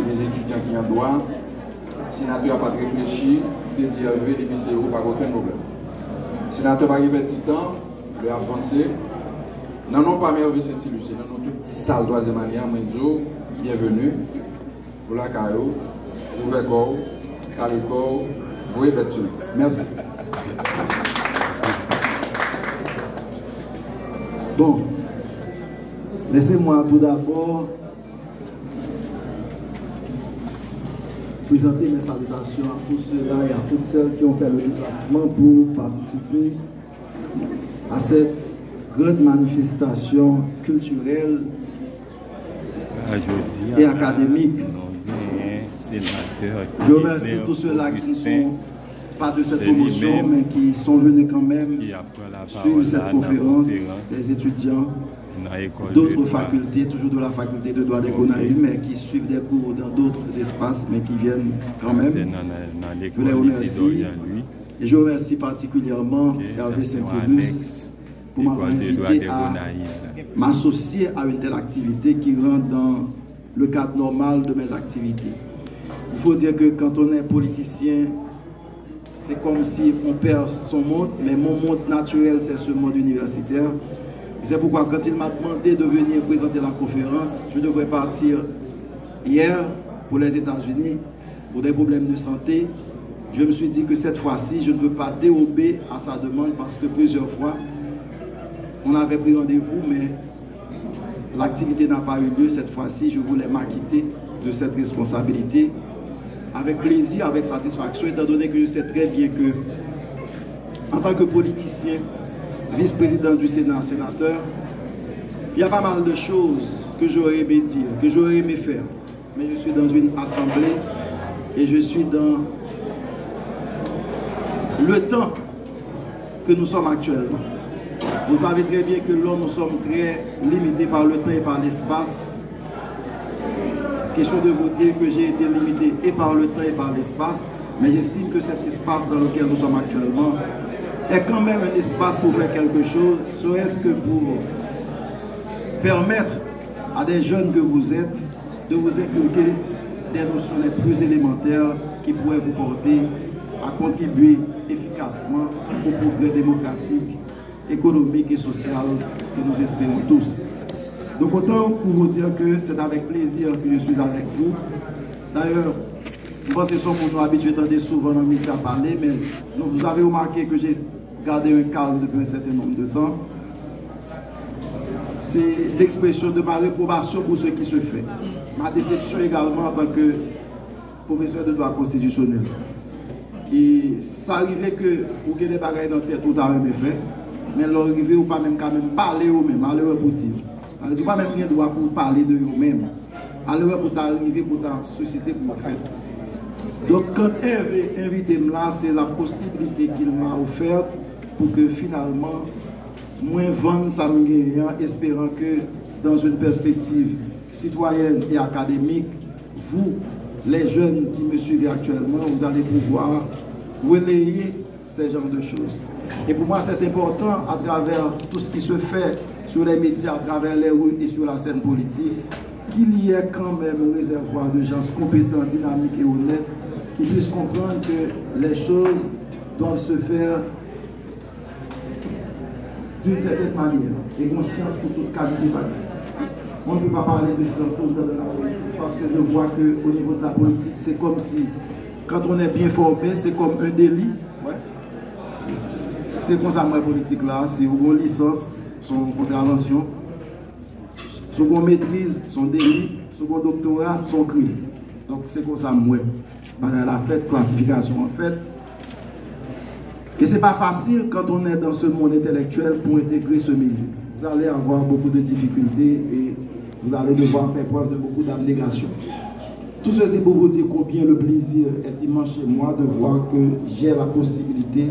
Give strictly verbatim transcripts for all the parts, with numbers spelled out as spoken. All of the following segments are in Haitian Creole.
Lèzetidyan ki an dwa, senatè a pa t reflechi, li te di Hervé depi se ou, pa gen okenn pwoblèm. Senatè pa gen pèdi tan, lè ap vanse. Nan non pa M. Hervé Saintilus, e nan non tout ti sal twazyèm ane a, mwen di w, byenveni. Ou lakay ou, ouvè kò w, kale kò w, voye bèt sou li. Mèsi. Bon, laissez-moi tout d'abord présenter mes salutations à tous ceux-là et à toutes celles qui ont fait le déplacement pour participer à cette grande manifestation culturelle et académique. Je remercie tous ceux-là qui ne sont pas de cette commotion, mais qui sont venus quand même suivre cette conférence des étudiants d'autres facultés, toujours de la faculté de droit des Gonaïves, mais qui suivent des cours dans d'autres espaces, mais qui viennent quand même. Je les remercie. Et je remercie particulièrement Hervé Saintilus pour m'avoir invité à m'associer à une telle activité qui rentre dans le cadre normal de mes activités. Il faut dire que quand on est politicien, c'est comme si on perd son monde, mais mon monde naturel, c'est ce monde universitaire. C'est pourquoi quand il m'a demandé de venir présenter la conférence, je devrais partir hier pour les États-Unis pour des problèmes de santé. Je me suis dit que cette fois-ci, je ne peux pas dérober à sa demande parce que plusieurs fois, on avait pris rendez-vous, mais l'activité n'a pas eu lieu cette fois-ci. Je voulais m'acquitter de cette responsabilité avec plaisir, avec satisfaction, étant donné que je sais très bien que, en tant que politicien, vice-président du Sénat, sénateur, il y a pas mal de choses que j'aurais aimé dire, que j'aurais aimé faire. Mais je suis dans une assemblée et je suis dans le temps que nous sommes actuellement. Vous savez très bien que l'homme, nous sommes très limités par le temps et par l'espace. Question de vous dire que j'ai été limité et par le temps et par l'espace, mais j'estime que cet espace dans lequel nous sommes actuellement est quand même un espace pour faire quelque chose, serait-ce que pour permettre à des jeunes que vous êtes de vous inculquer des notions les plus élémentaires qui pourraient vous porter à contribuer efficacement au progrès démocratique, économique et social que nous espérons tous. Donc autant pour vous dire que c'est avec plaisir que je suis avec vous. D'ailleurs, je pense que c'est un monde habitué de souvan dans les médias parler, mais vous avez remarqué que j'ai gardé un calme depuis un certain nombre de temps. C'est l'expression de ma réprobation pour ce qui se fait. Ma déception également en tant que professeur de droit constitutionnel. E sa rive ke ou gen de bagay nan tèt ou ta renmen fè, men lè w rive ou pa menm ka menm pale yo menm, alewè pou di yo. Sa vle di ou pa menm gen dwa pou w pale de yo menm. Alewè pou ta rive pou ta sisite pou yo fèt. Donk, quand Hervé envite m la, c'est la possibilité qu'il m'a offerte pour que finalement, mwen vann sa m genyen an, espérant que dans une perspective citoyenne et académique, vous, les jeunes qui me suivez actuellement, vous allez pouvoir relayer ces genres de choses. Et pour moi, c'est important, à travers tout ce qui se fait sur les médias, à travers les rues et sur la scène politique, qu'il y ait quand même un réservoir de gens compétents, dynamiques et honnêtes qui puissent comprendre que les choses doivent se faire d'une certaine manière, e gon syans pou tout kalite bagay. On ne peut pas parler de science tout le temps dans la politique, parce que je vois que au niveau de la politique, c'est comme si, quand on est bien formé, c'est comme un délit. Ouais. Se konsa m wè politik la, si ou gon lisans, se yon kontravansyon. Si ou gon metriz, se yon deli. Si ou gon doktora, se yon krim. Donk, se konsa m wè bagay la fèt, klasifikasyon an fèt. Et c'est pas facile quand on est dans ce monde intellectuel pour intégrer ce milieu. Vous allez avoir beaucoup de difficultés et vous allez devoir faire preuve de beaucoup d'abnégation. Tout ceci pour vous dire combien le plaisir est immense chez moi de voir que j'ai la possibilité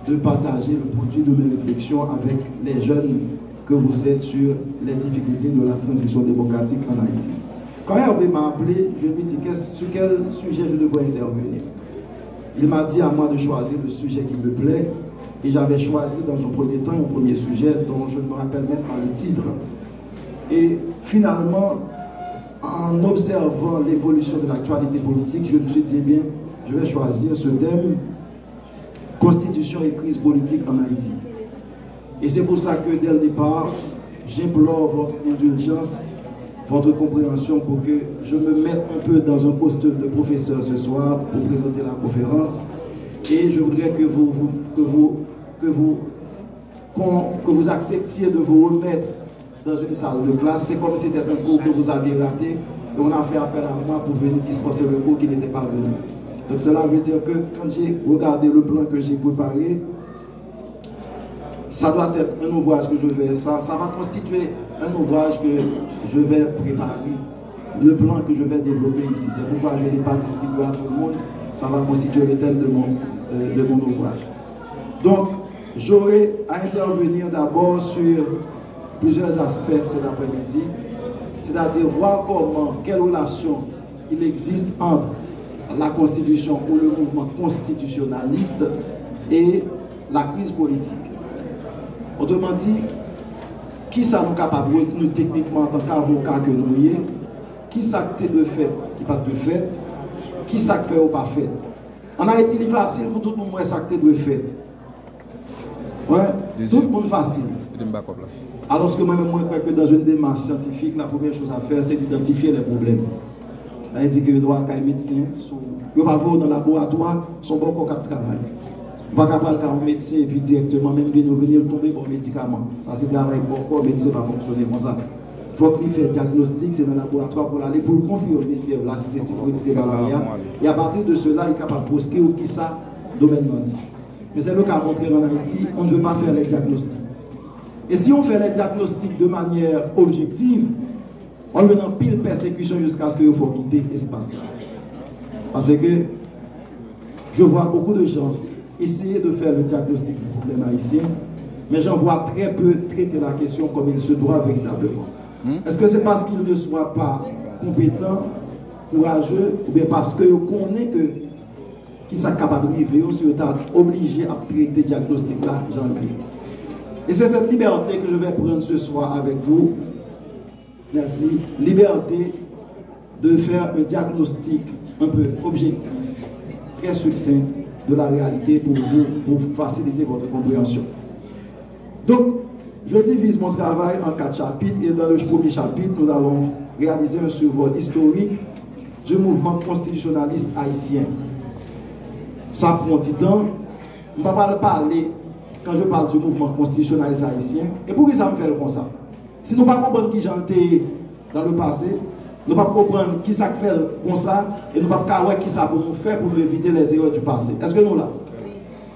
de partager le produit de mes réflexions avec les jeunes que vous êtes sur les difficultés de la transition démocratique en Haïti. Quand Hervé m'a appelé, je lui dis qu'est-ce- sur quel sujet je devrais intervenir. Il m'a dit à moi de choisir le sujet qui me plaît et j'avais choisi dans un premier temps un premier sujet dont je ne me rappelle même pas le titre. Et finalement, En observant l'évolution de l'actualité politique, je me suis dit, eh bien, je vais choisir ce thème, constitution et crise politique en Haïti. Et c'est pour ça que dès le départ, j'implore votre indulgence, votre compréhension pour que je me mette un peu dans un costume de professeur ce soir pour présenter la conférence. Et je voudrais que vous, vous- que vous, que vous, qu'on- que vous acceptiez de vous remettre dans une salle de classe. C'est comme si c'était un cours que vous aviez raté et on a fait appel à moi pour venir dispenser le cours qui n'était pas venu. Donc cela veut dire que quand j'ai regardé le plan que j'ai préparé, ça doit être un ouvrage que je vais, ça, ça va constituer un ouvrage que je vais préparer, le plan que je vais développer ici. C'est pourquoi je ne l'ai pas distribué à tout le monde. Ça va constituer le thème de mon, euh, de mon ouvrage. Donc, j'aurai à intervenir d'abord sur plusieurs aspects cet après-midi, c'est-à-dire voir comment, quelle relation il existe entre la constitution ou le mouvement constitutionnaliste et la crise politique. Autrement dit, kisa nou kapab retni teknikman antanke avoka ke nou ye, kisa k te dwe fèt ki pa t dwe fèt, kisa k fè yo pa fèt. An Ayiti, li fasil pou tout moun wè sa k te dwe fèt. Wè, tout moun fasil. Alòske mwen menm, mwen kwè ke dans une démarche scientifique, la première chose à faire, c'est d'identifier les problèmes. Sa vle di ke yo dwe al kay medsen, sou, yo pa voye w nan laboratwa, se yon bòkò k ap travay. Ou pa ka pral kay yon medsen epi dirèkteman, menm vini w vini, l tonbe ba w medikaman. Sa se travay bòkò, medsen pa fonksyone konsa. Fòk li fè dyagnostik, se nan laboratwa pou l ale, pou l konfime, fè w la, si se tifoyid, si se malarya. E apati de sela, li kapab preskri w kisa domèn nan di. Mais c'est le cas contraire en Haïti, on ne veut pas faire les diagnostics. Et si on fait les diagnostics de manière objective, on a pile persécution jusqu'à ce que il faut quitter espace. Parce que je vois beaucoup de gens essayer de faire le diagnostic du problème haïtien, mais j'en vois très peu traiter la question comme il se doit véritablement. Est-ce que c'est parce qu'ils ne sont pas compétents, courageux, ou bien parce que ils connaissent que ki sa k kapab rive yo si yo ta oblije ap trete dyagnostik la jan l ye. Et c'est cette liberté que je vais prendre ce soir avec vous. Merci. Liberté de faire un diagnostic un peu objectif, très succinct de la réalité pour vous, pour faciliter votre compréhension. Donc, je divise mon travail en quatre chapitres et dans le premier chapitre, nous allons réaliser un survol historique du mouvement constitutionnaliste haïtien. Sa pran ti tan. M pa pral pale, quand je parle du mouvement constitutionnaliste haïtien, e poukisa m fè l konsa? Si nou pa konprann kijan l te ye dans le passé, nou p ap konprann kisa k fè l konsa, e nou p ap ka wè kisa pou nou fè pou nou evite les erreurs du passé. Èske nou la?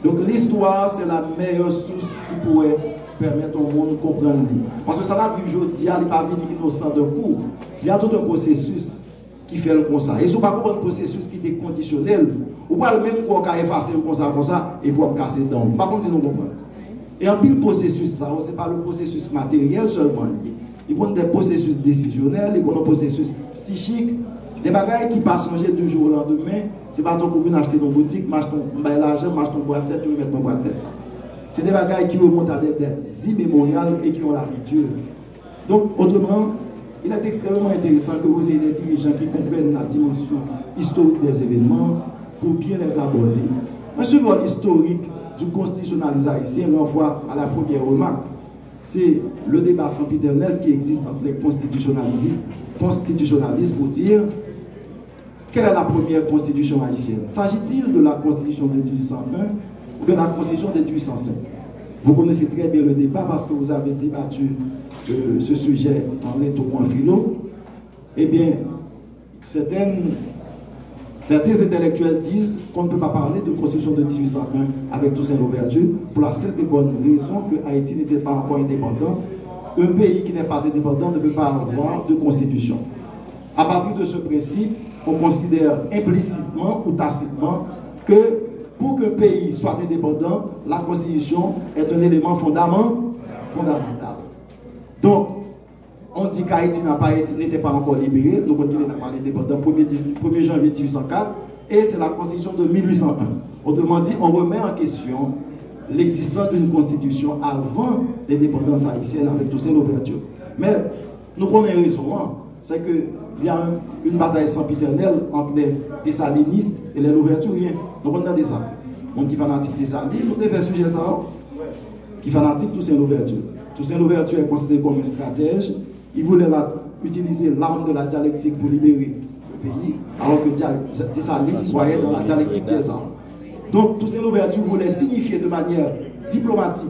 Donc l'histoire, c'est la meilleure source qui pourrait permettre au monde konprann li. Paske sa n ap viv jodi a, li pa vini inosan d'un coup. Il y a tout un processus ki fè l konsa. E si w pa konprann pwosesis ki te kondisyone l, ou pral menm kwè w ka efase l konsa konsa, epi w ap kase dan w. M pa konn si nou konprann. E anpil pwosesis sa yo, se pa le pwosesis materyèl sèlman li ye. Li konn de pwosesis desizyonèl, li konn yon pwosesis psichik, de bagay ki pa chanje du jour au lendemain, se pa tankou w vin achte nan boutik, m achte yon, m bay lajan, m achte yon bwat lèt, yo remèt mwen bwat lèt la. Se de bagay ki remonte a de dèt imemoryal e ki yon lavi di. Donc, autrement, il est extrêmement intéressant que vous ayez des dirigeants qui comprennent la dimension historique des événements pour bien les aborder. Un survol historique du constitutionnalisme haïtien renvoie à la première remarque. C'est le débat sempiternel qui existe entre les constitutionnalistes, constitutionnalistes pour dire quelle est la première constitution haïtienne? S'agit-il de la constitution de dix-huit cent un ou de la constitution de dix-huit cent cinq? Vous connaissez très bien le débat parce que vous avez débattu de ce sujet en rhéto ou en philo. Eh bien, certaines, certains intellectuels disent qu'on ne peut pas parler de constitution de dix-huit cent un avec Toussaint Louverture pour la simple et bonne raison que Haïti n'était pas encore indépendante. Un pays qui n'est pas indépendant ne peut pas avoir de constitution. À partir de ce principe, on considère implicitement ou tacitement que pour qu'un pays soit indépendant, la constitution est un élément fondamen- fondamental. Donc, on dit qu'Haïti n'a pas été, n'était pas encore libérée, donc on dit qu'il n'a pas l'indépendance, premier, premier janvier dix-huit cent quatre, et c'est la constitution de mille huit cent un. Autrement dit, on remet en question l'existence d'une constitution avant l'indépendance haïtienne avec Toussaint Louverture. Mais nou konnen rezon an, se ke Il y a une bataille sempiternelle entre les désalinistes et les louverturiens. Nou konn tande sa. Moun ki fanatik Desalin, nou te fè sijè sa, ki fanatik Toussaint Louverture. Toussaint Louverture est considéré comme un stratège. Il voulait la, utiliser l'arme de la dialectique pour libérer le pays, alors que Dia- Dessalines croyait dans la dialectique des armes. Donc, Toussaint Louverture voulait signifier de manière diplomatique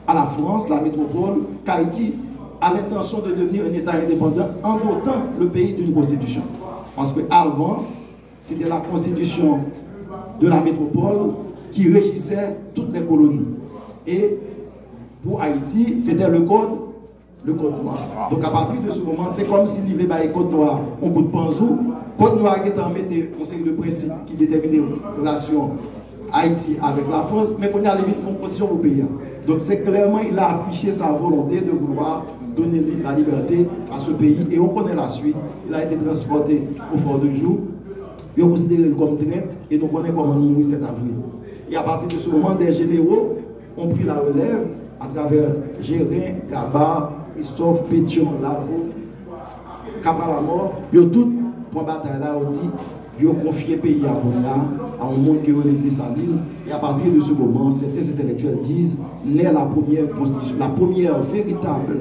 à la France, la métropole, qu'Haïti a l'intention de devenir un État indépendant en dotant le pays d'une constitution. Parce que avant, c'était la constitution de la métropole qui régissait toutes les colonies. Et pour Haïti, c'était le code, le code noir. Donc à partir de ce moment, c'est comme si li vle bay code noir yon kout panzou. Code noir gentan mete yon seri de prensip ki detèmine relasyon Ayiti avèk Lafrans, men kounye a li vin fè yon konstitisyon pou peyi a. Donc c'est clairement, il a affiché sa volonté de vouloir donner li- la liberté à ce pays et on connaît la suite. Il a été transporté au Fort de Joux. Yo konsidere l kòm trèt e nou konnen kòman l mouri sèt avril. Et à partir de ce moment, des généraux ont pris la relève à travers Gérin, Gabarre, Christophe, Pétion, Laveaux, Cabral Amor, yo tout pran batay la, yo di yo konfye peyi a kounye a a yon moun ki rele Desalin. Et à partir de ce moment, certains intellectuels disent naît la première constitution, la première véritable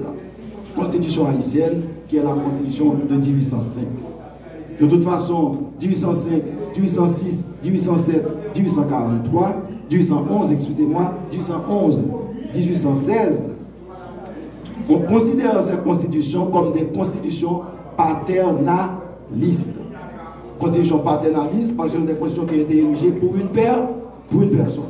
constitution haïtienne, qui est la constitution de dix-huit cent cinq. De toute façon, dix-huit cent cinq, dix-huit cent six, dix-huit cent sept, dix-huit cent quarante-trois, dix-huit cent onze, excusez-moi, dix-huit cent onze, dix-huit cent seize, on considère ces constitutions comme des constitutions paternalistes. Constitution paternaliste, parce que ce sont des constitutions qui ont été érigées pour une per- pour une personne.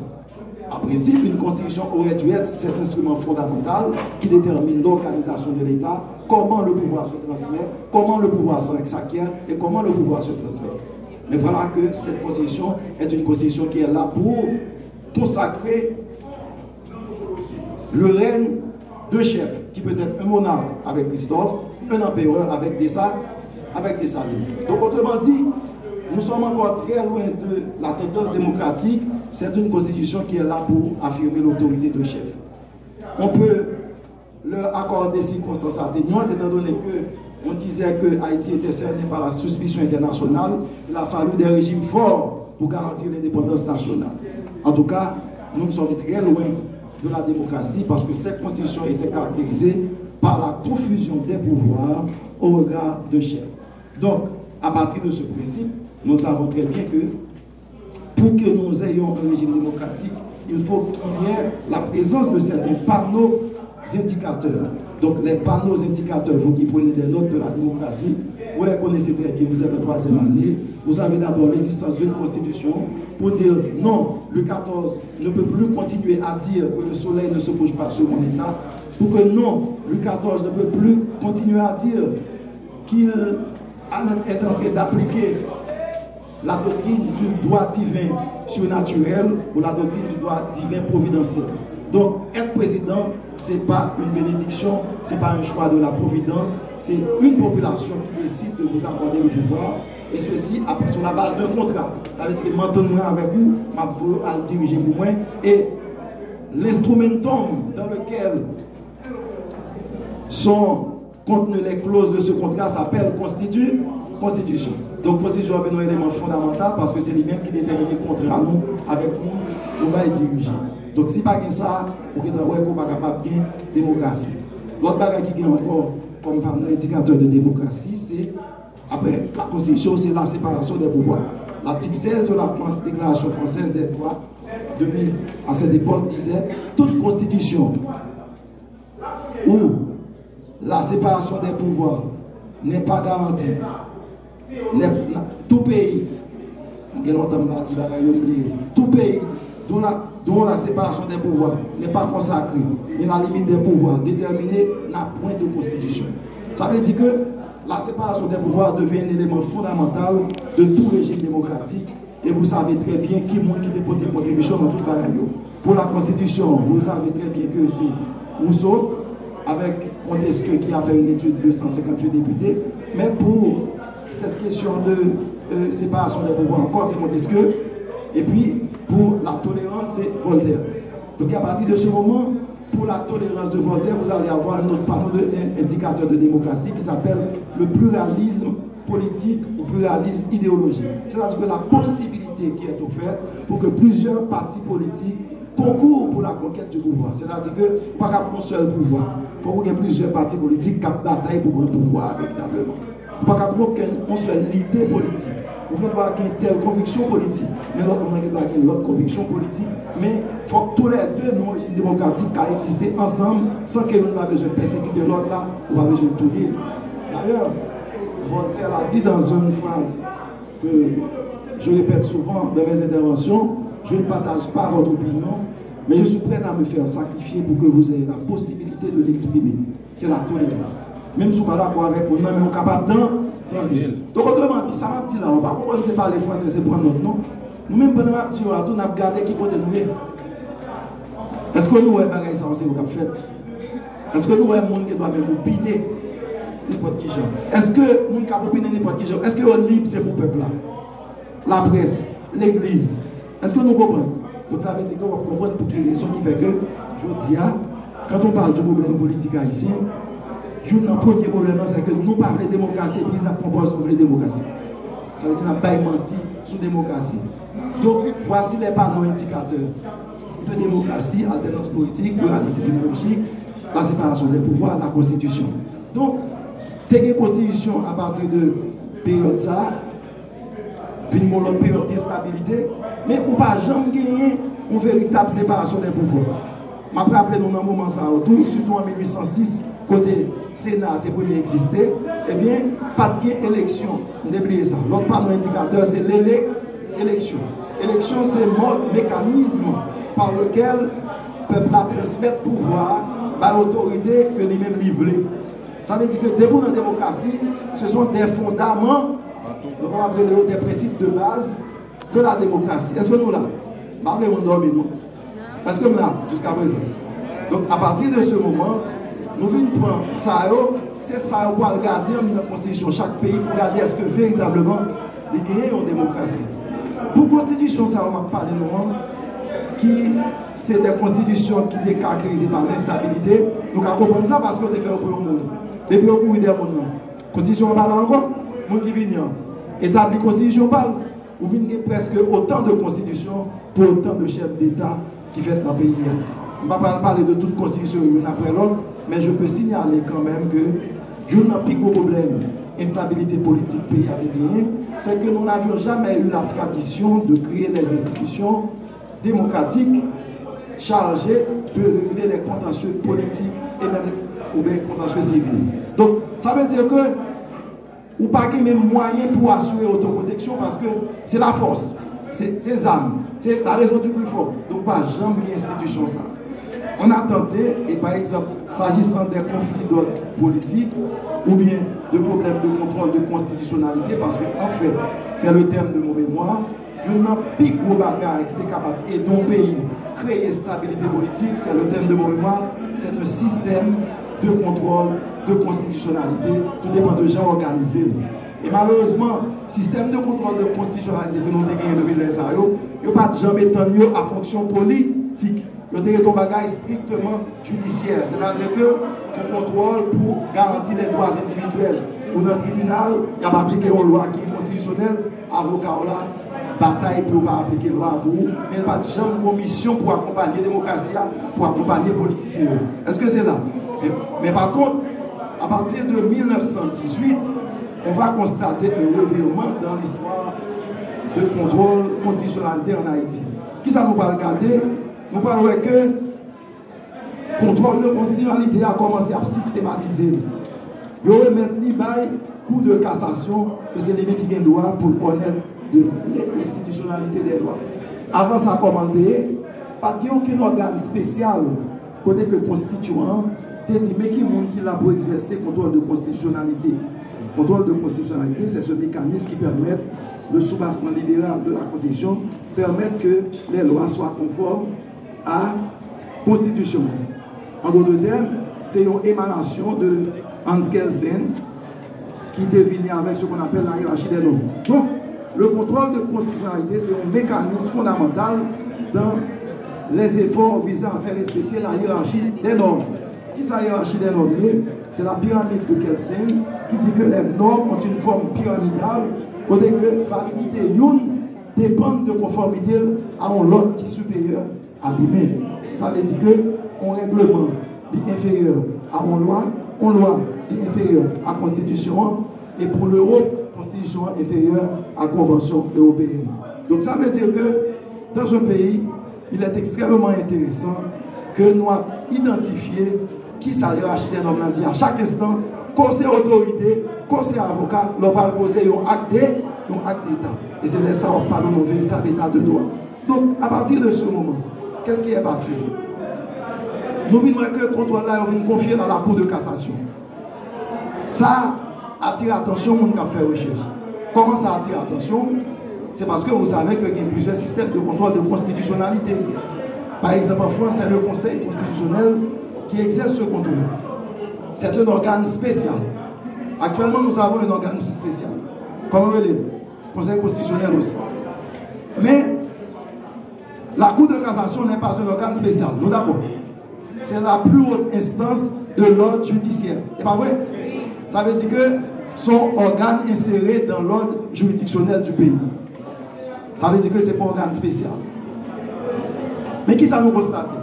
En principe, une constitution aurait dû être cet instrument fondamental qui détermine l'organisation de l'État, comment le pouvoir se transmet, comment le pouvoir s'acquiert et comment le pouvoir se transmet. Mais voilà que cette constitution est une constitution qui est là pour consacrer le règne de chef, qui peut être un monarque avec Christophe, un empereur avec Dessa- avec Dessalines. Donc, autrement dit, nous sommes encore très loin de la tendance démocratique. C'est une constitution qui est là pour affirmer l'autorité de chef. On peut leur accorder circonstances atténuantes, étant donné que on disait que Haïti était cerné par la suspicion internationale. Il a fallu des régimes forts pour garantir l'indépendance nationale. En tout cas, nous sommes très loin de la démocratie parce que cette constitution était caractérisée par la confusion des pouvoirs au regard d'un chef. Donc, à partir de ce principe, nous savons très bien que pour que nous ayons un régime démocratique, il faut qu'il y ait la présence de certains panneaux indicateurs. Donc, les panneaux indicateurs, vous qui prenez des notes de la démocratie, vous les connaissez très bien, vous êtes en troisième année. Vous avez d'abord l'existence d'une constitution pour dire non, Louis quatorze ne peut plus continuer à dire que le soleil ne se couche pas sur mon État, pour que non, Louis quatorze ne peut plus continuer à dire qu'il est en train d'appliquer la doctrine du droit divin surnaturel ou la doctrine du droit divin providentiel. Donc, être président, c'est pas une bénédiction, c'est pas un choix de la providence, c'est une population qui décide de vous accorder le pouvoir, et ceci après sur la base d'un contrat. Sa vle di ke m antann mwen avèk ou, m ap voye w al dirije pou mwen, e l'instrumentum dans lequel sont contenues les clauses de ce contrat s'appelle constitu- constitution. Donk, konstitisyon an vin yon eleman fondamantal paske se li menm ki detèmine kontra nou avèk moun nou bay dirije. Donk, si pa gen sa, ou gentan wè ke w pa kapab gen demokrasi. Lòt bagay ki gen ankò kòm pa- endikatè de demokrasi, se après la Constitution, c'est la séparation des pouvoirs. L'article seize de la Déclaration française des droits de l'homme à cette époque disait toute constitution où la séparation des pouvoirs n'est pas garantie, n'est- tout pays, gen lontan m pa di bagay yo, m bliye, tout pays dont la, dont la séparation des pouvoirs n'est pas consacrée, ni la limite des pouvoirs déterminée, n'a point de constitution. Ça veut dire que la séparation des pouvoirs devient un élément fondamental de tout régime démocratique. E vous savez très bien ki moun ki te pote kontribisyon nan tout bagay yo. Pou la konstitisyon, vous savez très bien que c'est Rousseau, avec Montesquieu qui a fait une étude de cent cinquante-huit députés. Mais pour cette question de euh, séparation des pouvoirs encore, c'est Montesquieu. Et puis, pour la tolérance, c'est Voltaire. Donc, à partir de ce moment, pour la tolérance de Voltaire, vous allez avoir un autre panneau de, un indicateur de démocratie qui s'appelle le pluralisme politique ou pluralisme idéologique. C'est-à-dire que la possibilité qui est offerte pour que plusieurs partis politiques concourent pour la conquête du pouvoir. C'est-à-dire que ou pa ka pran sèl pouvwa. Fòk ou gen plizyè pati politik k ap batay pou pran pouvwa veritableman. Ou pa ka pran okenn yon sèl lide politik. Ou gen dwa gen tèl konviksyon politik, men lòt moun nan gen dwa gen lòt konviksyon politik. Men fòk toulède nou, rejim demokratik, ka egziste ansanm san ke youn pa bezwen pèsekite lòt la, ou pa bezwen touye. Dayè, Voltaire l'a dit dans une phrase que je répète souvent dans mes interventions, je ne partage pas votre opinion, mais je suis prêt à me faire sacrifier pour que vous ayez la possibilité de l'exprimer. C'est la tolérance. Menm si w pa dakò avèk moun nan, men ou kapab tan, tande. Donk, otreman di, sa m ap di la, ou pa konprann se pale franse, se pran nòt, non. Nou menm, pandan m ap di yo a tou, n ap gade ki kote nou ye. Èske nou wè bagay sa yo se yo k ap fèt? Èske nou wè moun gen dwa menm opine nenpòt ki jan? Èske moun k ap opine nenpòt ki jan, èske yo lib se pou pèp la? Laprès, legliz. Èske nou konprann? Donk, sa vle di ke w ap konprann pou ki rezon ki fè ke, jodi a, quand on parle du problème politique haïtien, youn nan premye pwoblèm nan, se ke nou pa vle demokrasi, epi n ap pran pòz nou vle demokrasi. Sa vle di n ap bay manti sou demokrasi. Donc, voici les panneaux indicateurs de démocratie, alternance politique, pluralisme idéologique, la séparation des pouvoirs, la constitution. Donk, te gen konstitisyon apati de peryòd sa a, vin gen yon lòt peryòd de estabilite, men ou pa janm genyen yon veritab separasyon de pouvwa. M ap raple nou nan moman sa yo tou, sitou an mil uit san sis, kote Sena te premye egziste, ebyen, pa t gen eleksyon. M te bliye sa. Lòt panno endikatè, se lele-, eleksyon. Eleksyon se mòd, mekanizm pa lekel pèp la transmèt pouvwa a bay otorite ke li menm li vle. Sa vle di ke depi w nan demokrasi, ce sont des fondements, nou kapab rele yo des principes de base de la démocratie. Èske nou la? M pa vle moun dòmi, non. Èske m la jiska prezan? Donk, apati de se moman, nou vin pran sa yo, se sa yo pral gade anndan konstitisyon chak peyi pou gade èske veritableman li genyen yon demokrasi. Pou konstitisyon sa yo m ap pale nou an, ki se de konstitisyon ki te karakterize pa lenstabilite, nou ka konprann sa paske yo te fè yo pou yon moun. Depi yo kouri dèyè moun nan, konstitisyon an pa la ankò. Moun ki vini an etabli konstitisyon pa l. Ou vin gen prèske otan de konstitisyon pou otan de chèf deta ki fèt nan peyi a. M pa pral pale de tout konstitisyon yo youn aprè lòt, men je peux signaler quand même que youn nan pi gwo pwoblèm enstabilite politik peyi a te genyen, c'est que nous n'avions jamais eu la tradition de créer des institutions démocratiques chargées de régler les contentieux politiques et même, oubyen contentieux civils. Donc, ça veut dire que ou pa gen menm mwayen pou asire otoproteksyon paske se lafòs, se, se zam, se la raison du plus fort. Donk, ou pa janm gen enstitisyon sa. An atante, e pa egzanp, s'agissant des conflits d'ordre politique ou bien de problèmes de contrôle de constitutionnalité, parce que, en fait, c'est le thème de mon mémoire, youn nan pi gwo bagay ki te kapab ede yon peyi kreye estabilite politik, c'est le thème de mon mémoire, c'est un système de contrôle de constitutionnalité, tout dépend de jan w òganize l. E malerezman, sistèm de kontwòl de konstitisyonalite ke nou te genyen depi lè sa yo, yo pa t janm etann yo a fonksyon politik. Yo te rete yon bagay strikteman jidisyè, sètadi ke yon kontwòl pou garanti lè dwa endividyèl. Ou nan tribinal, y ap aplike yon lwa ki konstitisyonèl, avoka w la batay pou yo pa aplike lwa a pou ou, men l pa t janm gon misyon pou akonpanye demokrasi a, pou akonpanye politisyen yo. Èske se la? Men, men pa kont, à partir de mil nèf san dizuit, on va constater un revirement dans l'histoire de contrôle constitutionnalité en Haïti. Kisa nou pral gade? Nou pral wè ke kontwòl de konstitisyonalite a kòmanse ap sistematize l. Yo remèt li bay Kou de Kasasyon, ke se li menm ki gen dwa pou l kònèt de lenkonstitisyonalite dè lwa. Avan sa, kòman l te ye? Pa t gen okenn ògàn espesyal kote ke konstityan an te di men ki moun ki la pou egzèse kontwòl de konstitisyonalite. Contrôle de constitutionnalité, c'est ce mécanisme qui permet le soubassement libéral de la Constitution, permettre que les lois soient conformes à Constitution. En d'autres termes, c'est une émanation de Hans Kelsen qui était venu avec ce qu'on appelle la hiérarchie des normes. Donc, le contrôle de constitutionnalité, c'est un mécanisme fondamental dans les efforts visant à faire respecter la hiérarchie des normes. Kisa yerarchi dè nòm ye? Se la pyramid de Kelsen ki di ke les normes ont une forme pyramidale, kote ke validite youn depann de konfòmite l a yon lòt ki siperyè a li menm. Sa vle di ke yon règleman li enferyè a yon lwa, yon lwa li enferyè a konstitisyon an, e pou Lewòp, konstitisyon an enferyè a konvansyon ewopeyèn. Donk sa vle di ke dans un pays, il est extrêmement intéressant ke nou ap idantifye kisa yerachi dè nòm lan di a chak enstan, kò se otorite, kò se avoka, lè w pral poze yon ak de, yon ak deta. E se lè sa w ap pale w nan veritab eta de dwa. Donk, apati de se moman, qu'est-ce qui est passé? Nou vin wè ke kontwòl la, yo vin konfye l a la Cour de cassation. Sa atire atansyon moun k ap fè rechèch. Kòman sa atire atansyon? C'est parce que vous savez que gen plizyè sistèm de contrôle de constitutionnalité. Par exemple, en France, c'est le Conseil constitutionnel qui exerce ce contrôle. C'est un organe spécial. Actuellement, nous avons un organe spécial. Comment vous voulez? Conseil constitutionnel aussi. Mais la Cour de cassation n'est pas un organe spécial. Nous d'accord? C'est la plus haute instance de l'ordre judiciaire. E pa vre? Sa vle di ke se yon ògàn ensere dans l'ordre juridictionnel du pays. Sa vle di ke se pa yon ògàn espesyal. Men kisa nou konstate?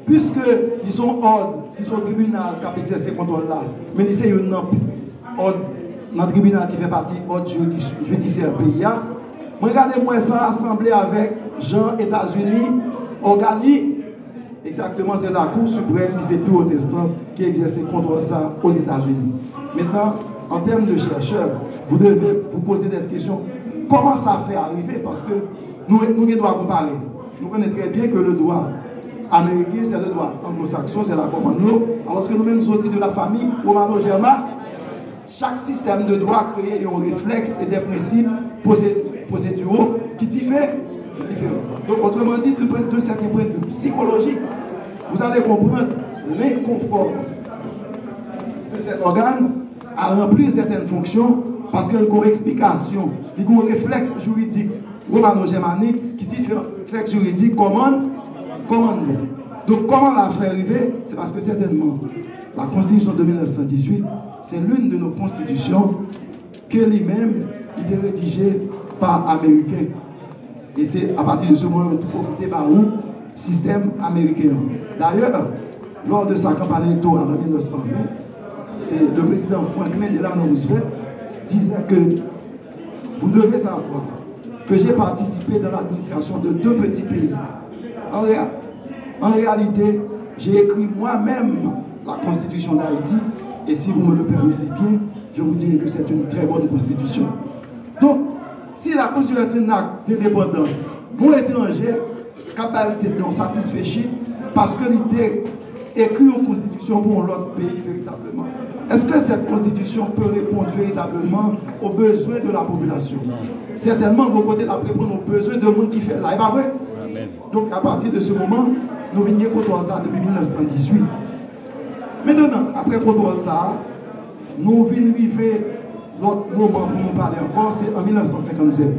Piske li se yon òd, si se yon tribinal k ap egzèse kontwòl la, men li se youn nan òd nan tribinal ki fè pati òd jidis-, jidisyè peyi a. Mwen gade, mwen sa sanble avèk jan Etazini ògani-, egzakteman, se Lakou Siprèm ki se pi wot enstans ki egzèse kontwòl sa Ozetazini. Mentnan, an tèm de chèchè, vous devez vous poser des questions. Kòman sa fè arive? Paske nou, nou gen dwa konpare. Nou konnen trè byen ke le dwa ameriken, se le dwa anglo-sakson, se la common law, alòske nou menm soti de la fami romano-jèma. Chak sistèm de dwa kreye yon reflèks e de prensip pwose-, pwosediral ki dife-, ki diferan. Donk, otreman di, de, de sèten pwen de vi sikolojik, vous allez comprendre l'inconfort de cet organe à remplir certaines fonctions, paske l gen yon eksplikasyon, li gen yon reflèks jiridik romano-jèmanik ki diferan de reflèks jiridik common, common law. Donk, kòman la fè rive? Se paske sètènman, la Constitution de mil nèf san dizuit, c'est l'une de nos constitutions ke li menm, li te redije pa Ameriken. E se apati de se moman yo tou pwofite ba ou sistèm ameriken an. Dayè, lò de sa kanpay elektoral an mil nèf san ven, se le président Franklin Delano Roosevelt disait que vous devez savoir que j'ai participé dans l'administration de deux petits pays. En réa-, en réalité, j'ai écrit moi-même la Constitution d'Haïti, et si vous me le permettez bien, je vous dirai que c'est une très bonne constitution. Donk, si la Constitution est un acte d'indépendance, yon etranje k ap bay li tèt li yon satisfechi paske li te ekri yon konstitisyon pou yon lòt peyi veritableman. Est-ce que cette constitution peut répondre véritablement aux besoins de la population? Sètènman, bò kote l ap reponn yon bezwen de moun ki fè l la, e pa vre? Donk, apati de se moman, nou vin gen kontwòl sa a depi mil nèf san dizuit. Mentnan, apre kontwòl sa a, nou vin rive lòt moman pou nou pale ankò, se an mil nèf san senkann sèt.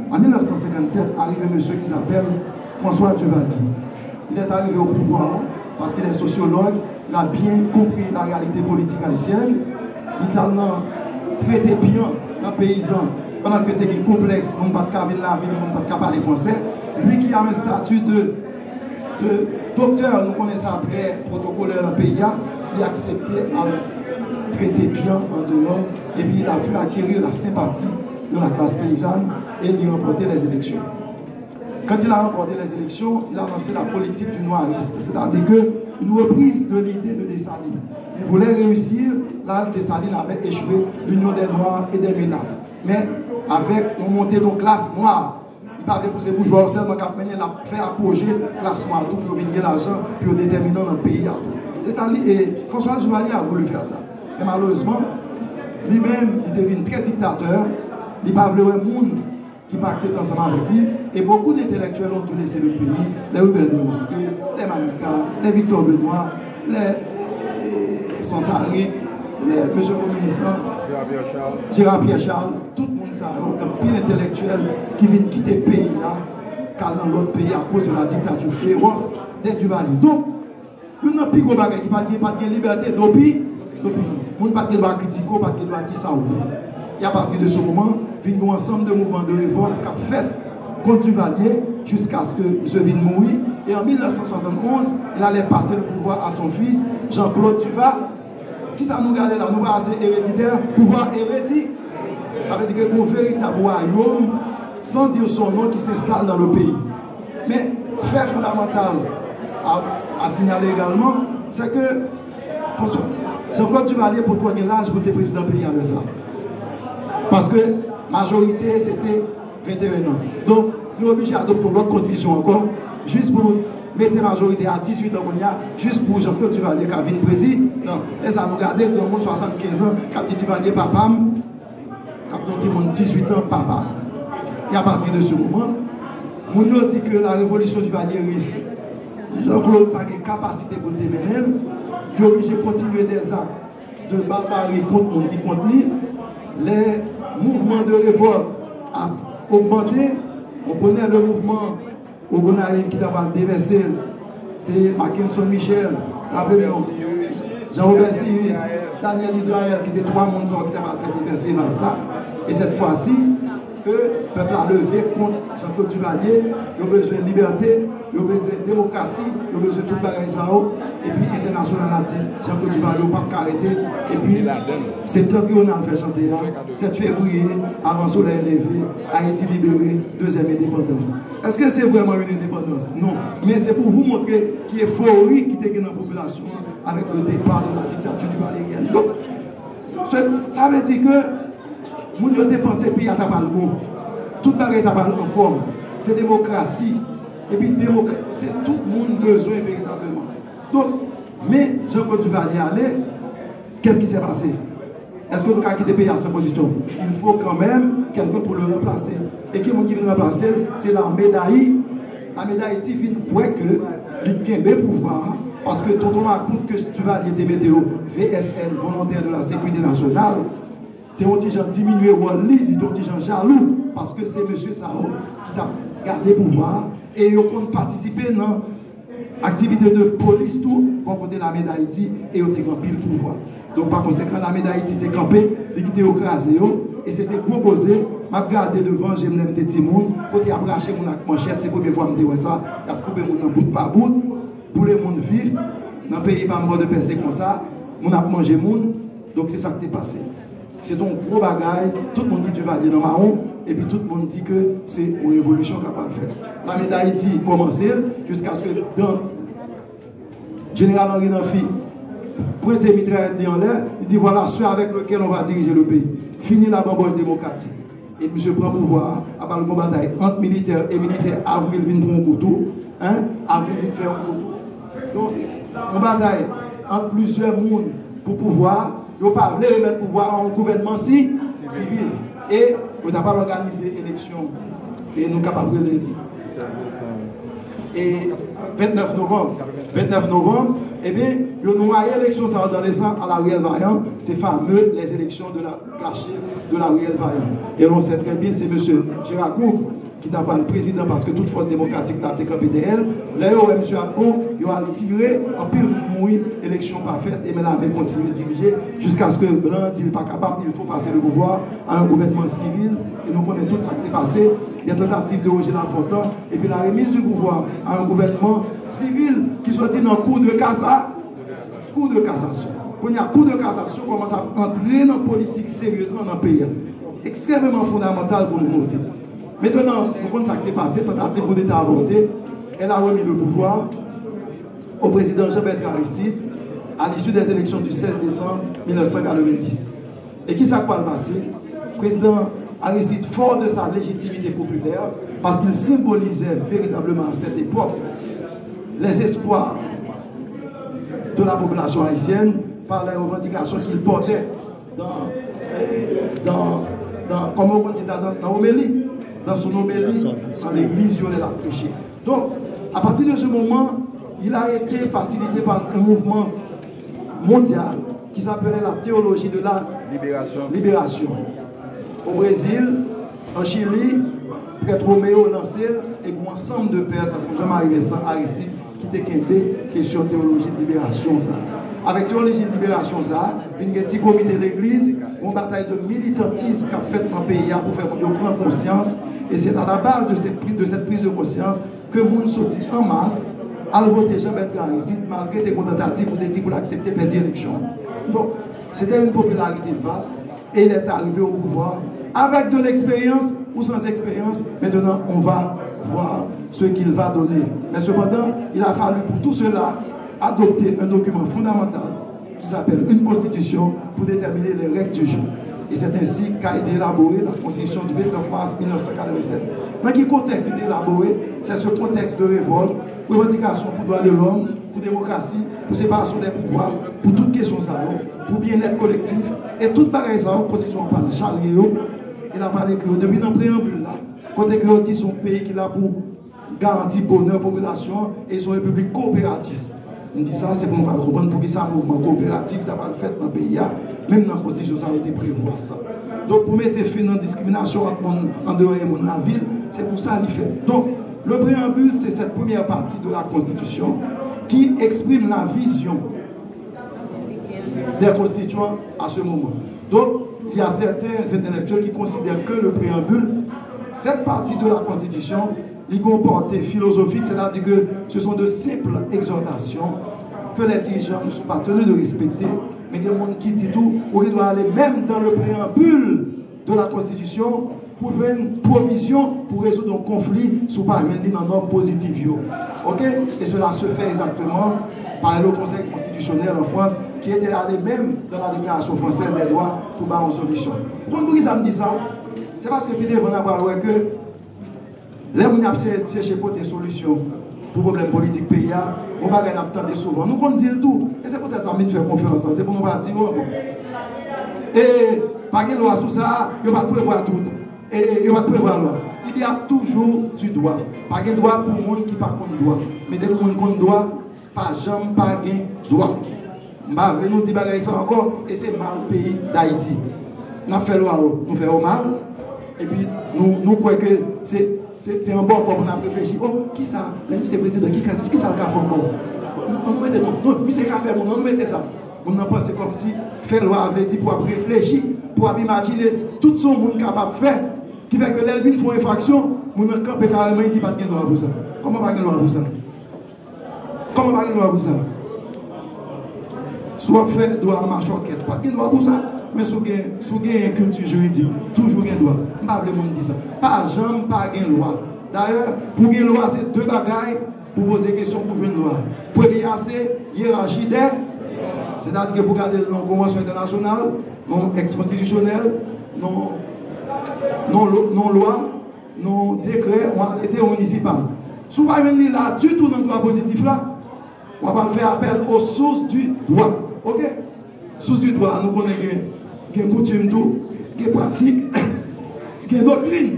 An mil nèf san senkann sèt, arive mesye ki s'appelle François Duvalier. Il est arrivé au pouvoir parce qu'il est sociologue, il a bien compris la réalité politique haïtienne. Li t al nan trete pyan nan peyizan, pandan ke te gen konplèks, moun pa t ka vin lavil, moun pa t ka pale fransè. Li ki a yon estati de, de doktè, nou konnen sa trè pwotokolè nan peyi a, li aksepte al trete pyan an deyò, epi il a pu acquérir la sympathie de la classe paysanne et il remporte les élections. Quand il a remporté les élections, il a lancé la politique du noiriste, c'est-à-dire que une reprise de l'idée de Dessalines. Il voulait réussir là où Dessalines avait échoué, l'union des Noirs et des Mulates. Men avèk yon monte de yon klas nwa, li pa vle pou se boujwa yo sèlman k ap mennen, l ap fè apoje klas nwa tou pou yo vin gen lajan, pou yo detèminan nan peyi a tou. Dessalines, e, François Duvalier a voulu faire ça. Men malerezman, li menm, li te vin trè diktatè, li pa vle wè moun ki pa aksepte ansanm avèk li, et beaucoup d'intellectuels ont dû laisser le pays, les Hubert de Mosquée, les Manuka, les Victor Benoît, les, eh, Sansari, les, mesye kominis lan, Gérard Pierre Charles, tout moun sa yo, gen anpil entelektyèl ki vin kite peyi a, k al nan lòt peyi akoz de la dictature féroce de Duvalier. Donk, youn nan pi gwo bagay ki pa t gen, pa t gen libète dopi, dopi. Moun pa t gen dwa kritike w, pa t gen dwa di sa w vle. E apati de se moman, vin gen yon ansanm de mouvman de revòlt k ap fèt kont Duvalier jiskaske misye vin mouri. E an mil nèf san swasann onz, il allait passer le pouvoir à son fils, Jean-Claude Duval. Kisa nou gade la? Nou pa se ereditè, pouvwa eredi. Sa vle di ke gon veritab wayòm, sans dire son nom, qui s'installe dans le pays. Men, fè fondamantal a, a sinyale egalman, se ke François, Jean-Claude Duvalier potko gen laj pou l te prezidan peyi a lè sa. Paske majorite se te venteyen an. Donk, nou oblije adopte yon lòt konstitisyon ankò, jis pou nou mete majorite a dizuit an kounye a, jis pou Jean-Claude Duvalier ka vin prezidan. Lè sa nou gade granmoun swasannkenz an k ap di Duvalier papa m, k ap di yon timoun dizuit an papa. E apati de se moman, moun yo di ke la révolution duvalieriste, Jean-Claude pa gen kapasite pou l te mennen l, li oblije kontinye dèzak de barbari kont moun ki kont li. Lè mouvman de revòlt ap ogmante, on konnen le mouvman Gonayiv ki ta pral devèse l, se Mackenson Michel, raple m non, Jean Robert Cyrus, Daniel Israël, ki se twa moun sa yo ki ta pral fè devèse baz la. E sèt fwa si, ke pèp la leve kont Jean-Claude Duvalier, yo bezwen libète, yo bezwen demokrasi, yo bezwen tout bagay sa yo, epi entènasyonal la di Jean-Claude Duvalier ou p ap ka rete, epi se tan triyonal fè chante a, sèt fevriye, avan solèy leve, Ayiti libere, dezyèm endepandans. Èske se vrèman yon endepandans? Non. Men se pou w montre ki efori ki te gen nan popilasyon an avèk le départ de la dictature duvalérienne. Donk, se, sa vle di ke moun yo te panse peyi a ta pral bon. Tout bagay ta pral anfòm. Se demokrasi. Epi demokra-, se tout moun bezwen veritableman. Donk, men Jean-Claude Duvalier ale, qu'est-ce qui s'est passé? Èske nou ka kite peyi a san konstitisyon? Il faut quand même quelqu'un pour le remplacer. E ki moun ki vin ranplase l? Se Lame Dayi. Lame Dayiti vin kwè ke li kenbe pouvwa a, paske tonton makout ke Duvalier te mete yo, V S N, Volontaires de la Sécurité Nationale, te yon ti jan diminye wòl li, li te yon ti jan jalou, paske se mesye sa yo ki t ap gade pouvwa a, e yo konn patisipe nan aktivite de polis tou bò kote Lame Dayiti, e yo te gen anpil pouvwa. Donk, pa konsekan, Lame Dayiti te kanpe, li kite yo kraze yo, e se te gwo koze. M ap gade devan je m lè m te timoun, kote y ap rache moun ak manchèt, se premye fwa m te wè sa, y ap koupe moun nan bout pa bout, boule moun vif. Nan peyi pa m, Pòdepè, se konsa, moun ap manje moun. Donk, se sa k te pase. Se te yon gwo bagay, tout moun ki Duvalier nan mawon, epi tout moun di ke se yon revolisyon k ap pral fèt. Lame Dayiti kòmanse l, jiskaske dan Jeneral Henri Namphy pwente mitrayèt li anlè, li di, voilà ceux avec lesquels on va diriger le pays. Fini la bamboche démocratique. E misye pran pouvwa a, apre l gon batay ant militè e militè, Avril vin pran yon kou tou, hein? Avril vin fè yon kou tou. Donk, yon batay ant plizyè moun pou pouvwa a, yo pa vle remèt pouvwa a yon gouvènman si, sivil. E yo ta pral òganize eleksyon, e nou kapab rele li e ventnèf novanm. Ventnèf novanm, ebyen, yo nwaye eleksyon sa yo dans le sang à la ruelle Vaillant, ces fameux les élections de la cachée de la ruelle Vaillant. E nou sè trè byen, se mesye Gérard Gougue ki ta pral prezidan, paske tout fòs demokratik la te kanpe dèyè l. Lè yo wè misye ap bon, yo al tire, anpil moun mouri, eleksyon pa fèt, e men lame kontinye dirije, jiskaske blan an di l pa kapab, il faut passer le pouvoir à un gouvernement civil, e nou konnen tout sa k te pase, des tentatives de rejet Lafontan, epi la remise du pouvoir à un gouvernement civil ki soti nan kou de kasa, kou de kasasyon. Kounye a, kou de kasasyon kòmanse ap antre nan politik seryezman nan peyi a. Ekstrèmeman fondamantal pou nou note. Mentnan, nou konn sa k te pase, tantativ koudeta avòte, elle a remis le pouvoir au président Jean-Bertrand Aristide à l'issue des élections du seize décembre mille neuf cent quatre-vingt-dix. E kisa k pral pase? Prezidan Aristide, fort de sa légitimité populaire, parce qu'il symbolisait véritablement à cette époque les espoirs de la population haïtienne par les revendications qu'il portait dans, dans, dans, comment on dit ça, dans, dans homélie, dans son homélie, dans l'église, il a prêché. Donc, à partir de ce moment, il a été facilité par un mouvement mondial qui s'appelait la théologie de la libération. Au Brésil, en Chili, prèt Roméo lansé, e gon ansanm de pè tankou Jean-Marie Vincent, Aristide, ki te kenbe kesyon théologie de libération sa. Avèk teoloji liberasyon sa a, vin gen ti komite legliz, yon batay de militantism k ap fèt nan peyi a pou fè moun yo pran konsyans. E se à la base de cette prise, de cette prise de conscience ke moun soti an mas, al vote Jean Bertrand Aristide, malgre te gon tantativ pou te di pou l aksepte pèdi eleksyon an. Donk, c'était une popularité vaste et il est arrivé au pouvoir avec de l'expérience ou sans expérience. Maintenant, on va voir ce qu'il va donner. Mais cependant, il a fallu pour tout cela adopter un document fondamental qui s'appelle une constitution pour déterminer les règles du jeu. Et c'est ainsi qu'a été élaborée la constitution du vingt-neuf mars mille neuf cent quatre-vingt-sept. Dans quel contexte était élaborée? C'est ce contexte de révolte, revendication pour droits de l'homme, pou demokrasi, pou separasyon dè pouvwa, pou tout kesyon sa yo, pou byennèt kolektif, e tout bagay sa yo, konstitisyon an pral charye yo, e l ap pral ekri yo depi nan preyanbil la, kote ke yo di se yon peyi ki la pou garanti bonè popilasyon an, e se yon repiblik kowoperatis. M di sa, se pou nou pral konprann poukisa mouvman kowoperatif ta pral fèt nan peyi a, menm nan konstitisyon sa yo te prevwa sa. Donk, pou mete fen nan diskriminasyon ant moun andeyò e moun lavil, se pou sa li fèt. Donk, le préambule, c'est cette première partie de la Constitution qui exprime la vision des constituants à ce moment. Donc, il y a certains intellectuels qui considèrent que le préambule, cette partie de la Constitution, li gon pòte filozofik, c'est-à-dire que ce sont de simples exhortations que les dirigeants ne sont pas tenus de respecter. Men gen moun ki di tou, ou gen dwa ale menm dans le préambule de la Constitution, pou jwenn pwovizyon pou rezoud yon konfli si w pa jwenn li nan nòm pozitif yo. Oke? Et cela se fait exactement par le Conseil constitutionnel en France, qui était allé même dans la Déclaration française des droits pou ba yon solisyon. Ou konn poukisa m di sa? Se paske pi devan n a pral wè ke lè moun ap chèche pote solisyon pou pwoblèm politik peyi a, yon bagay n ap tande souvan. Nou konn di l tou. E se poutèt sa m vin fè konferans lan. Se pou nou pa di yo ankò. E pa gen lwa sou sa, yo pa t prevwa tout. E yo pa t prevwa lwa. Il y a toujours du droit. Pa gen dwa pou moun ki pa konn dwa. Men depi moun konn dwa, pa janm pa gen dwa. M pa vle nou di bagay sa ankò, e se mal peyi Dayiti. N ap fè lwa yo, nou fè yo mal, epi nou, nou kwè ke se, se, se anba kò pou n ap reflechi. Oh, kisa, lè misye prezidan, ki ka, kisa l ka fè ankò? An nou mete, non, non, misye ka fè moun, an nou mete sa. Moun nan panse kòmsi fè lwa a vle di pou w ap reflechi, pou w ap imajine tout sa yon moun kapab fè, ki fè ke lè l vin fè yon enfraksyon, moun nan kanpe kareman, li di pa t gen dwa pou sa. Kòman pa gen dwa pou sa? Kòman pa gen dwa pou sa? Si w ap fè dwa a machòkèt, pa t gen dwa pou sa. Men si w gen, si w genyen kilti jiridik, toujou gen dwa. M pa vle moun di sa. Pa janm pa gen lwa. Dayè, pou gen lwa, se de bagay pou poze kesyon pou jwenn lwa. Premye a, se yerachi dè, sètadi ke pou gade l nan yon konvansyon entènasyonal, nan yon èks konstitisyonèl, nan, nan, nan lwa, nan dekrè, yon arete, yon minisipal. Si w pa jwenn li la ditou nan dwa pozitif la, w ap al fè apèl aux sources du droit. Oke? Sources du droit, nou konnen gen, gen koutim tou, gen pratik, gen doktrin.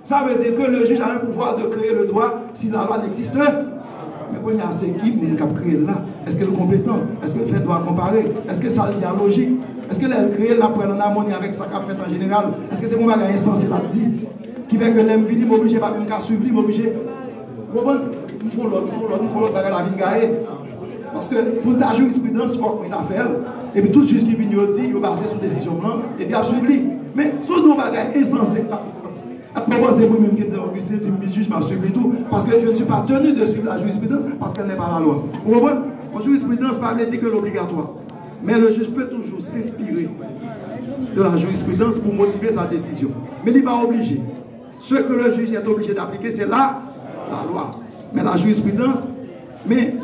Ça veut dire que le juge a un pouvoir de créer le droit si la loi n'existe. Men kounye a, se ki moun k ap kreye l la? Èske l konpetan? Èske l fè dwa konpare? Èske sa l di a lojik? Èske lè l kreye l, l ap pran l an amoni avèk sa k ap fèt an jeneral? Èske se yon bagay ensanse l ap di? Ki fè ke lè m vini, m oblije pa menm ka swiv li, m oblije. Ou konprann? M fè yon lòt, m fè yon lòt, m fè yon lòt bagay la vin gaye. Paske pou l ta jirispridans, fòk mwen ta fè l. Epi tout jij ki vini, yo di, yo baze sou desizyon m lan, epi y ap swiv li. Men, si w di yon bagay ensanse, ap mwen panse mwen menm ki t nan Augustin, si m vin jij, m ap swiv li tou, paske je ne suis pas tenu de suivre la jurisprudence parce qu'elle n'est pas la loi. Ou konprann? Yon jirispridans pa vle di ke l obligatwa. Men le juge peut toujours s'inspirer de la jurisprudence pour motiver sa desizyon. Men li pa oblije. Ce que le juge est obligé d'appliquer, c'est la, la loi. Mais la jurisprudence, mais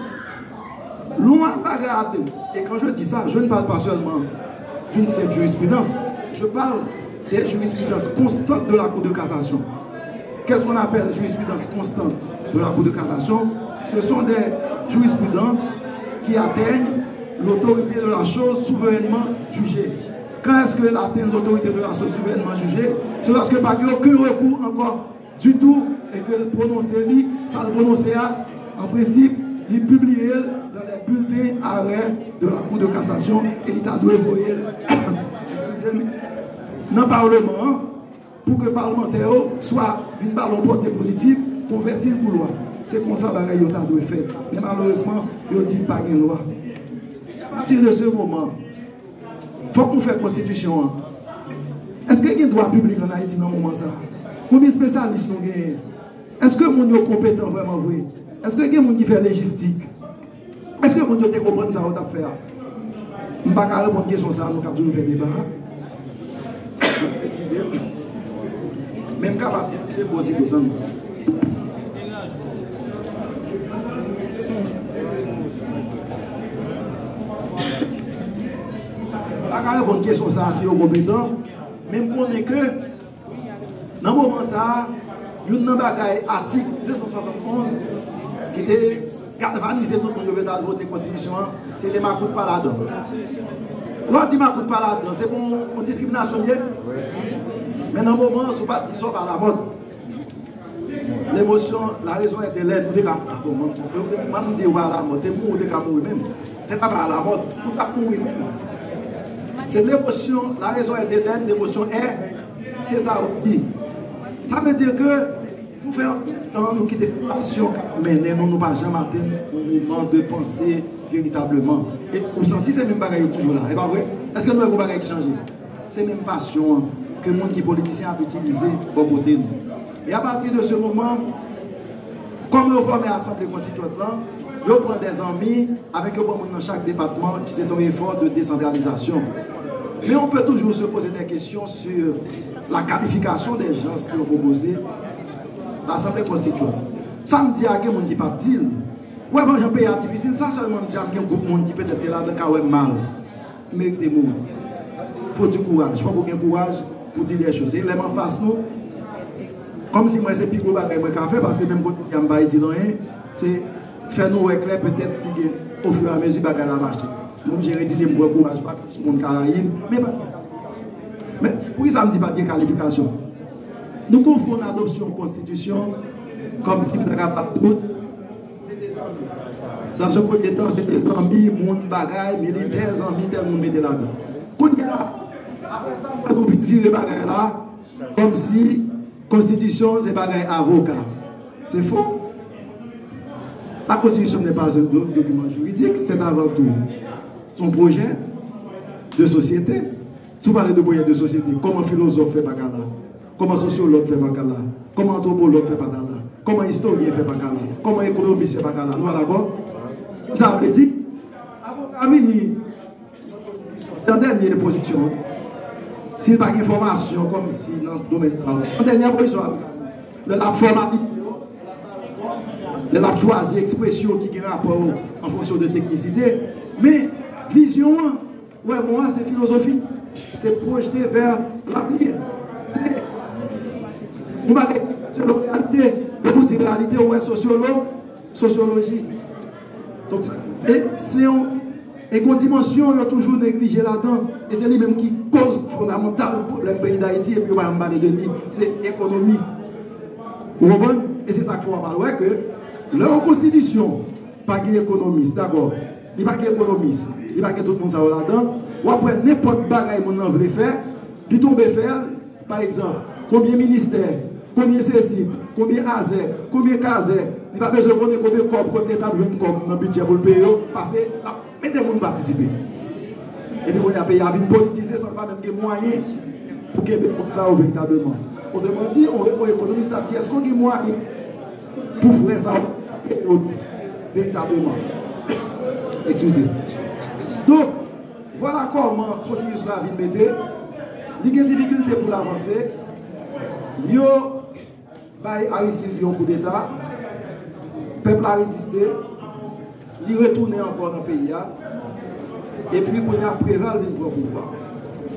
loin bagay a te. Et quand je dis ça, je ne parle pas seulement d'une simple jurisprudence, je parle des jurisprudences constantes de la Cour de cassation. Qu'est-ce qu'on appelle jurisprudence constante de la Cour de cassation? Ce sont des jurisprudences qui atteignent l'autorité de la chose souverainement jugée. Quand est-ce que l atteint l'autorité de la chose souverainement jugée? C'est lorsque pa gen okenn rekou ankò ditou e ke l pwononse li, sa l pwononse a, an prensip, li pibliye l dans les bulletins arrêts de la Cour de cassation e li ta dwe voye l nan palman an pou ke palmantè yo swa vin ba l yon pòte pozitif, konvèti l pou lwa. Se konsa bagay yo ta dwe fèt. Men malerezman, yo di pa gen lwa. Apati de se moman, fòk nou fè konstitisyon an. Èske gen dwa piblik ann Ayiti nan moman sa a? Konbyen espesyalis nou genyen? Èske moun yo konpetan vrèman vre? Èske gen moun ki fè lejistik? Èske moun yo te konprann sa yo t ap fè a? M pa ka reponn kesyon sa a, nou ka toujou fè deba a. Eskize m. Men m kapab deside pou di tout an. M pa ka reponn kesyon sa a si yo konpetan, men m konnen ke nan moman sa a, youn nan bagay atik de san swasannonz ki te galvanize tout moun yo pou yo t al vote konstitisyon an, se te makout pa ladan. Lè w di makout pa ladan, se pou yon diskriminasyon l ye. Men nan moman an, si w pa t di sa, w pa alamòd. Lemosyon, la rezon èt de lèd, ou te ka, bon, mwen, mwen, mwen, m di w pa alamòd, se mouri ou te ka mouri menm. Se pa pa alamòd, ou t ap mouri menm. Se lemosyon, la rezon èt de lèd, lemosyon è, se sa ou di. Sa vle di ke nou fè anpil tan, nou kite pasyon k ap mennen nou, nou pa janm atenn yon moman de panse veritableman. E ou santi se menm bagay yo toujou la, e pa vre? Èske nou wè gon bagay ki chanje? Se menm pasyon an ke moun ki politisyen ap itilize bò kote nou. E apati de se moman, kòm yo fòme Asanble Konstityant lan, yo pran de zanmi, avèk yo pran moun nan chak depatman, ki se yon efò de desantralizasyon. Mais on peut toujours se poser des questions sur la qualification des gens qui ont composé l'Assemblée Constituante. Sa m di a, gen moun ki p ap di l. Ou wè, bon, jan peyi a difisil, sa sèlman m di a, m gen gwoup moun ki petèt te ladan ka wè m mal. Merite mouri. Fò di kouraj. Fòk ou gen kouraj pou di de choz. E lè m anfas nou, kòmsi mwen se pi gwo bagay mwen ka fè, paske menm kote m pa itil anyen, se fè nou wè klè petèt si gen ofiramezi bagay la mache. Mwen m jere di m pran kouraj, pa sou moun Karayib, men pa men poukisa m di pa gen kalifikasyon? Nou konfonn adopsyon konstitisyon kòmsi m ta ka bat tout Dans un premier temps, se te zanmi, moun, bagay, militè, zanmi, tèl moun mete ladan. Kounye a, apre sa, nou vin vire bagay la, kòmsi konstitisyon se bagay avoka. Se fo. La constitution n'est pas un do- document juridique, c'est avant tout son projet de société. Si w pale de pwojè de sosyete, kòman filozòf fè pa ka la? Kòman sosyològ fè pa ka la? Kòman antwopològ fè pa ka la? Kòman istoryen fè pa ka la? Kòman ekonomis fè pa ka la? Nou pa dakò? Sa vle di, avoka vini, se an dènye pozisyon. Si l pa gen fòmasyon kòmsi nan domèn sa yo, an dènye pozisyon avoka. Lè l ap fòmalize yo, lè l ap chwazi ekspresyon ki gen rapò an fonksyon de teknisite, men vizyon an, Wè, mo a se filozofi. Se pwojte vè lavni. Se yon bagay selon reyalite. Lè pou di reyalite, ou wè sosyolo, sosyoloji. Donk, sa- e se yon, e gon dimansyon yo toujou neglije ladan. E se li menm ki koz fondamantal pwoblèm peyi Dayiti, epi yo pa janm pale de li. Se ekonomi. Ou konprann? E se sa k fè w ap al wè ke lè yon konstitisyon pa gen ekonomis, dakò. Li pa gen ekonomis, li pa gen tout moun sa yo ladan. W ap wè nenpòt bagay moun nan vle fè, li tonbe fè l. Pa egzanp, konbyen ministè, konbyen sesid, konbyen azèk, konbyen kazèk. Li pa bezwen konnen konbyen kòb, kote l t ap jwenn kòb nan bidjè pou l peye yo, pase l ap mete moun patisipe. Epi kounye a, peyi a vin politize san l pa menm gen mwayen pou kenbe kòb sa yo veritableman. Otreman di, on, on ekonomis t ap di, èske w gen mwayen pou frè sa yo peye yo veritableman? Eskize. Donk, vwala kòman konstitisyon sa vin mete, li gen difikilte pou l avanse. Yo bay Aristide yon koudeta, pèp la reziste, li retounen ankò nan peyi a, epi kounye a Preval vin pran pouvwa.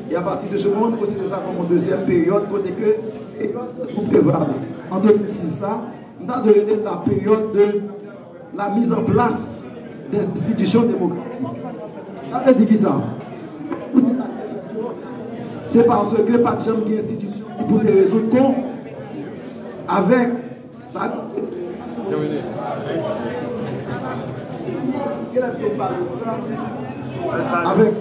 E apati de se moman, nou konsidere sa kòm yon dezyèm peryòd kote ke peryòd sou Preval an de mil sis la, m ta dwe rele l la période de la mise en place des institutions démocratiques. Sa vle di ki sa? Se paske pa t janm gen enstitisyon ki pou te rezoud kont avèk la. Avèk